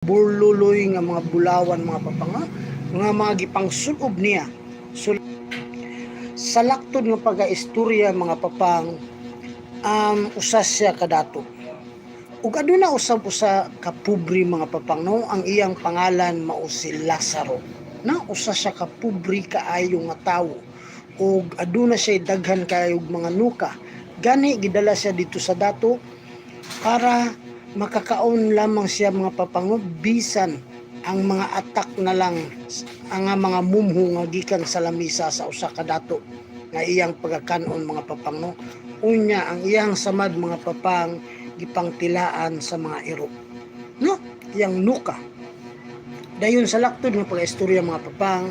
Burluloy nga mga bulawan, mga papang, ha? Nga mga gipangsulob niya. So sa laktod nga pagaistorya, mga papang, usa siya kadato ug aduna usab usa ka pobre, mga papang, no? Ang iyang pangalan mao si Lazaro na usa siya ka pobre kaayo nga tawo ug aduna siya daghan kaayo og mga nuka. Gani gidala siya dito sa dato para makakaon lamang siya, mga papang, no? Bisan ang mga atak na lang, ang mga mumho nga gikan sa lamisa sa usa ka dato nga iyang pagakanon, mga papang, no? Unya ang iyang samad, mga papang, gipangtilaan sa mga iro, no? Iyang nuka. Dayon sa laktod nga pag-istorya, mga papang,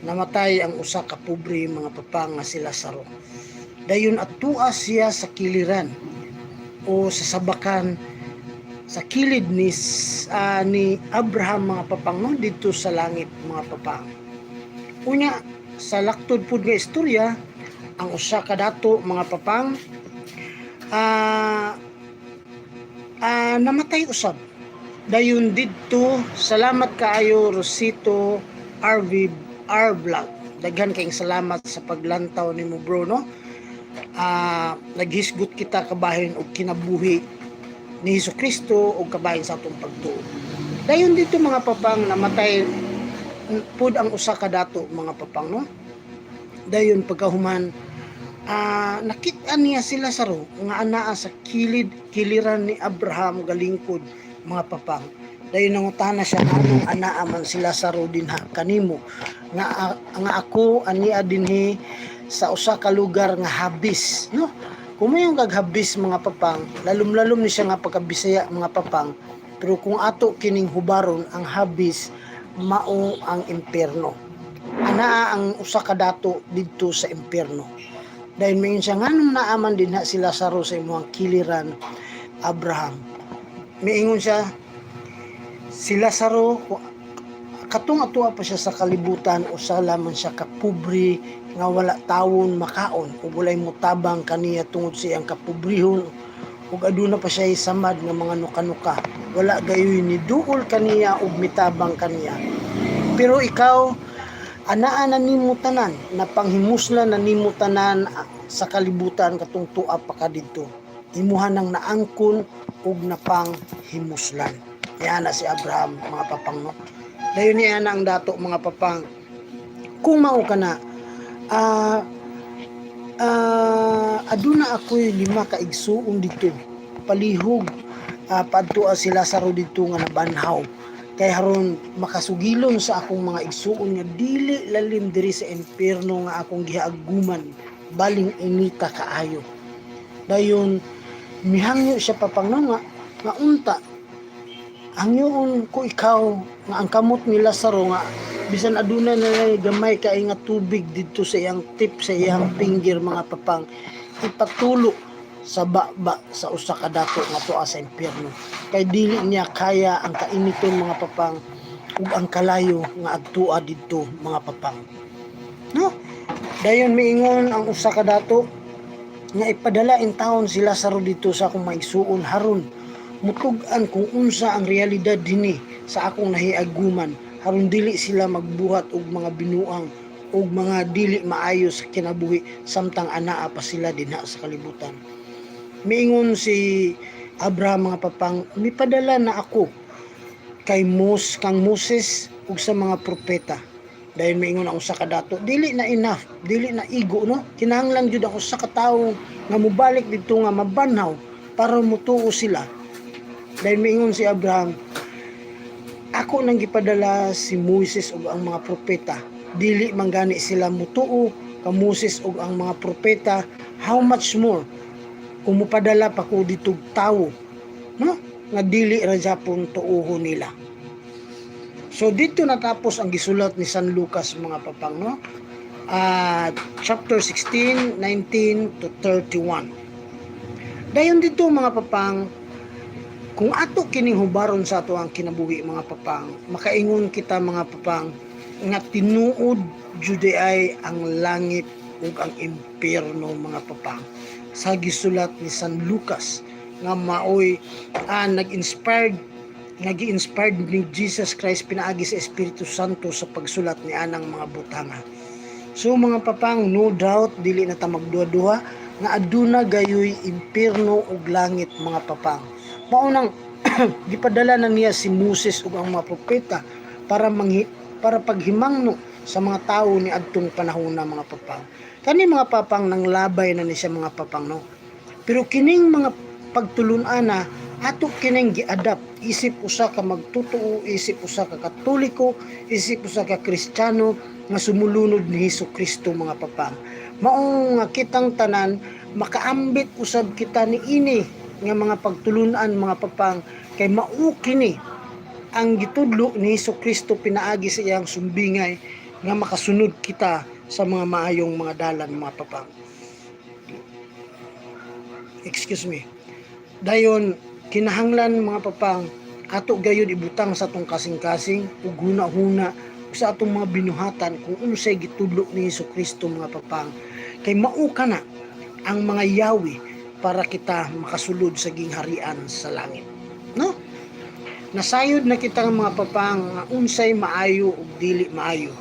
namatay ang usa ka pobre, mga papang, nga si Lazaro. Dayon atua siya sa kiliran o sa sabakan sa kilid ni Abraham, mga papang, no? Didto sa langit, mga papang. Unya sa laktod pud nga istorya, ang usa ka dato, mga papang, namatay usab. Dayon didto, salamat kaayo, Rosito RV R Vlog. Daghan kayong salamat sa paglantaw nimo, bro, no? Naghisgot kita kabahin og kinabuhi ni Hesus Kristo ug kabahin sa atong pagtuo. Dayon dito, mga papang, namatay pud ang usa ka dato, mga papang, no? Dayon pagkahuman, nakita niya si Lazaro nga anaa sa kilid kiliran ni Abraham galingkod, mga papang. Dayon nangutana siya, "Nganong anaa man si Lazaro dinha kanimo nga ako ania dinhi sa usa ka lugar nga habis?" No? Kung may kag habis, mga papang, lalom-lalom ni siya nga pagkabisaya, mga papang, pero kung ato kining hubaron, ang habis mao ang impierno. Anaa ang usa ka dato didto sa impierno. Dahil mayon siya, "Nganong naaman dinha si Lazaro sa imong kiliran, Abraham?" Miingon siya, si Lazaro, katong atua pa siya sa kalibutan, usa lamang siya ka pobre nga wala tawon makaon ug walay mutabang kaniya tungod sa iyang kapobrehon ug aduna pa siya samad nga mga nuka-nuka. Wala gayoy ni duol kaniya ug mitabang kaniya. Pero ikaw, anaa na nimo tanan, napanghimuslan na nimo tanan sa kalibutan katong tua pa ka didto. Imuha nang naangkon ug napanghimuslan. Niana si Abraham, mga papang, no? Dayon niya na ang dato, mga papang, "Kung mao ka na, aduna ako'y lima ka igsuon dito. Palihog padtua si Lazaro dito nga nabanhaw kay haron makasugilon sa akong mga igsuon nga dili lalim diri sa impierno nga akong gihaguman baling inita kaayo." Dayon mihangyo siya, papang, no, nga unta hangyoon ko ikaw nga ang kamot ni Lazaro nga bisan aduna na gamay kay nga tubig didto sa iyang tip, sa iyang finger, mga papang, ipatulo sa baba sa usa ka dato nga tuwa sa impierno kay dili niya kaya ang kainiton, mga papang, ug ang kalayo nga adtua didto, mga papang, no? Dayon miingon ang usa ka dato nga ipadala in taon si Lazaro dito sa akong maigsuon haron mutug-an kung unsa ang realidad dinhi sa akong nahiaguman, haron dili sila magbuhat og mga binuang og mga dili maayo sa kinabuhi samtang anaa pa sila dinha sa kalibutan. Miingon si Abraham, mga papang, "Mipadala na ako kay Mos kang Moses ug sa mga propeta." Dahil miingon ang usa ka dato, "Dili na enough, dili na igo, no? Kinahanglan jud ang usa ka tawo nga mobalik didto nga mabanhaw para mutuo sila." Dahil miingon si Abraham, "Ako nang gipadala si Moises ug ang mga propeta. Dili man gani sila mutuo ka Moses ug ang mga propeta, how much more kung mupadala pa ko dito tawo, no, nga dili ra japon tuohon nila?" So dito natapos ang gisulat ni San Lucas, mga papang, no? Chapter 16, 19 to 31. Dayon dito, mga papang, kung ato kining hubaron sa ato ang kinabuhi, mga papang, makaingon kita, mga papang, nga tinuod jud ay ang langit ug ang impierno, mga papang, sa gisulat ni San Lucas nga maoy nag-inspired nga gi-inspired ni Jesus Christ pinaagi sa Espiritu Santo sa pagsulat ni anang mga butanga. So mga papang, no doubt, dili na ta magduha-duha nga aduna gayoy impierno ug langit, mga papang. Mao nang gipadala na niya si Moses ug ang mga propeta para paghimangno sa mga tawo ni adtong panahon na, mga papang. Kani, mga papang, nang labay na ni siya, mga papang, no. Pero kining mga pagtulun-ana, ato kining gi-adapt isip usa ka magtotoo, isip usa ka Katoliko, isip usa ka Kristiyano nga sumulunod ni Hesus Kristo, mga papang. Mao nga kitang tanan makaambit usab kita niini nga mga pagtulunan, mga papang, kay mao kini ang gitudlo ni Hesus Kristo pinaagi sa iyang sumbingay nga makasunod kita sa mga maayong mga dalan, mga papang. Excuse me. Dayon kinahanglan, mga papang, ato gayud ibutang sa atong kasing-kasing ug huna-huna ug sa atong mga binuhatan kung unsay gitudlo ni Hesus Kristo, mga papang, kay mao kana ang mga yawi para kita makasulod sa gingharian sa langit, no? Nasayod na kita, mga papang, nga unsay maayo ug dili maayo.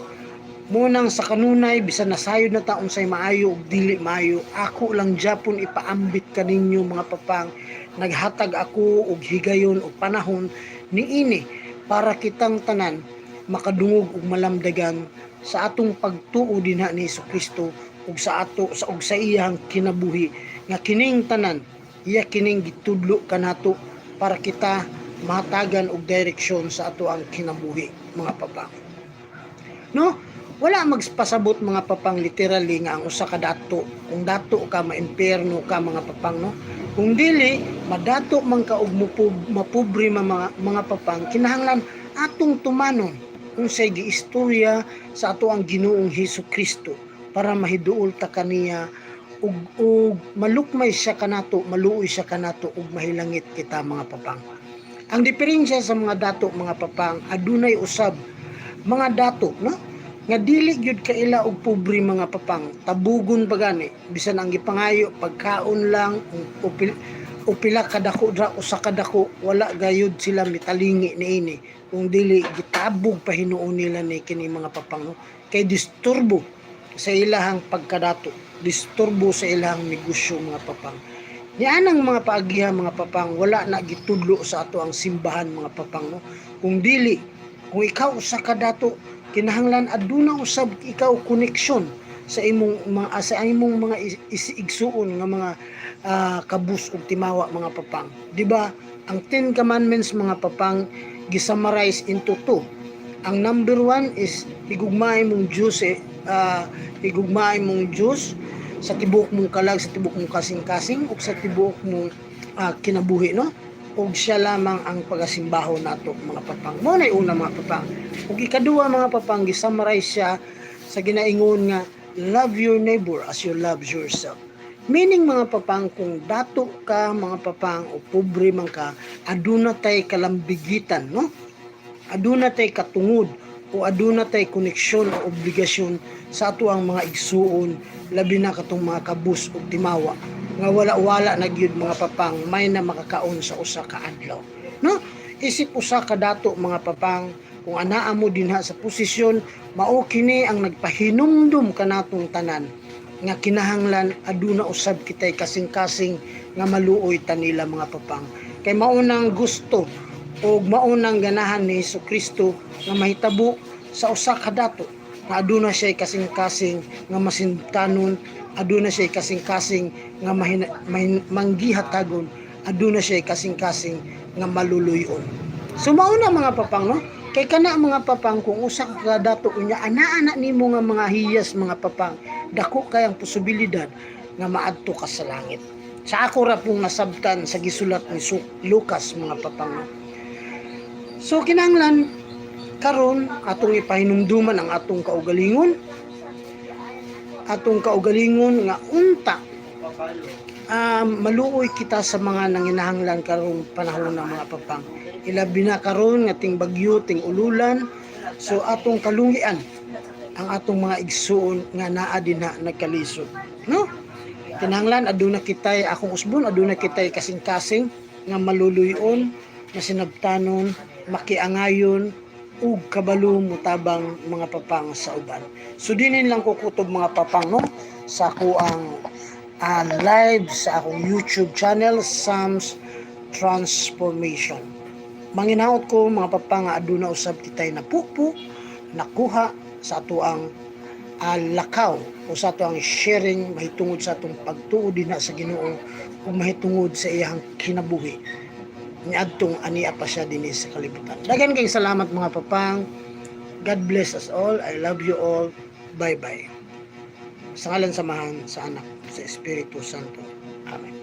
Munang sa kanunay, bisan nasayod na ta unsay maayo ug dili maayo, ako lang japon ipaambit kaninyo, mga papang. Naghatag ako og higayon og panahon niini para kitang tanan makadungog ug malamdagan sa atong pagtuo dinha ni Kristo ug sa ato sa ug sa iyang kinabuhi, nga kining tanan iya kining gitudlo kanato para kita mahatagan og direksyon sa ato ang kinabuhi, mga papang, no? Wala magpasabot, mga papang, literally nga ang usa ka dato, kung dato ka, maimpierno ka, mga papang, no? Kung dili madato man ka og mapobre mga papang, kinahanglan atong tumanon unsay giistorya sa ato ang Ginoong Hesus Kristo para mahiduol ta kaniya ug malukmay siya kanato, maluoy siya kanato ug mahilangit kita, mga papang. Ang diferensya sa mga dato, mga papang, adunay usab mga dato, no, nga dili gyud kaila og pobre, mga papang, tabugon pa gani bisan ang gipangayo pagkaon lang o pila ka dako dra, usa ka dako, wala gayud sila mitalingi niini. Kung dili, gitabog pa hinuon nila ni kini, mga papang, no? Kay disturbo sa ilahang pagkadato, disturbo sa ilahang negosyo, mga papang. Nianang mga paagiha, mga papang, wala na gitudlo sa ato ang simbahan, mga papang, no? Kung dili, kung ikaw usa ka dato, kinahanglan aduna usab ikaw koneksyon sa imong mga igsuon nga mga kabus ug timawa, mga papang. Di ba? Ang Ten Commandments, mga papang, gisummarize into two. Ang number one is higugmaay mong Diyos eh, higugmaay mong Diyos sa tibuok mong kalag, sa tibuok mong kasing-kasing ug sa tibuok mong kinabuhi, no? Ug siya lamang ang pagasimbahon nato, mga papang. Mao na una, mga papang. Ug ikaduha, mga papang, gisummarize siya sa ginaingon nga "Love your neighbor as you love yourself." Meaning, mga papang, kung dato ka, mga papang, o pobre man ka, aduna tay kalambigitan, no? Aduna tay katungod o aduna tay koneksyon o obligasyon sa ato ang mga igsuon, labi na katong mga kabus ug timawa nga wala-wala na gyud, mga papang, may na makakaon sa usa ka adlaw, no? Isip usa ka dato, mga papang, kung anaa mo dinha sa posisyon, mao kini ang nagpahinumdum kanatong tanan nga kinahanglan aduna usab kitay kasing-kasing nga maluoy tanila, mga papang, kay maunang gusto o maunang ganahan ni Hesus Kristo nga mahitabo sa usa ka dato nga aduna siya kasing-kasing nga masintanon, aduna siya kasing-kasing nga manggihatagon, aduna siya kasing-kasing nga maluluyon. So mauna, mga papang, no? Kay kana, mga papang, kung usa ka dato unya ana-ana nimo nga mga hiyas, mga papang, dako kayang posibilidad nga maadto ka sa langit. Sa ako ra pong nasabtan sa gisulat ni Lucas, mga papang, no? So kinahanglan karon atong ipahinumduman ang atong kaugalingon nga unta maluoy kita sa mga nanginahanglan karong panahon ng, mga papang, ilabi na karon nga ting bagyo, ting ululan. So atong kalungian ang atong mga igsuon nga naa dinha nagkalisod, no? Kinahanglan aduna kitay, akong usbon, aduna kitay kasing-kasing nga maluluyon, masinabtanon. makiangayon ug kabalo mutabang, mga papang, sa uban. So dinin lang ko kutob, mga papang, no, sa akoang live sa akong YouTube channel, Sam's Transformation. Manginahot ko, mga papang, nga aduna usab kitay napukpok nakuha sa atoang lakaw o sa atoang sharing mahitungod sa atong pagtuo dinha sa Ginoo ug mahitungod sa iyang kinabuhi niadtong ania pa siya dinhi sa kalibutan. Daghan kay salamat, mga papang. God bless us all. I love you all. Bye-bye. Sa ngalan sa Amahan, sa Anak, sa Espiritu Santo. Amen.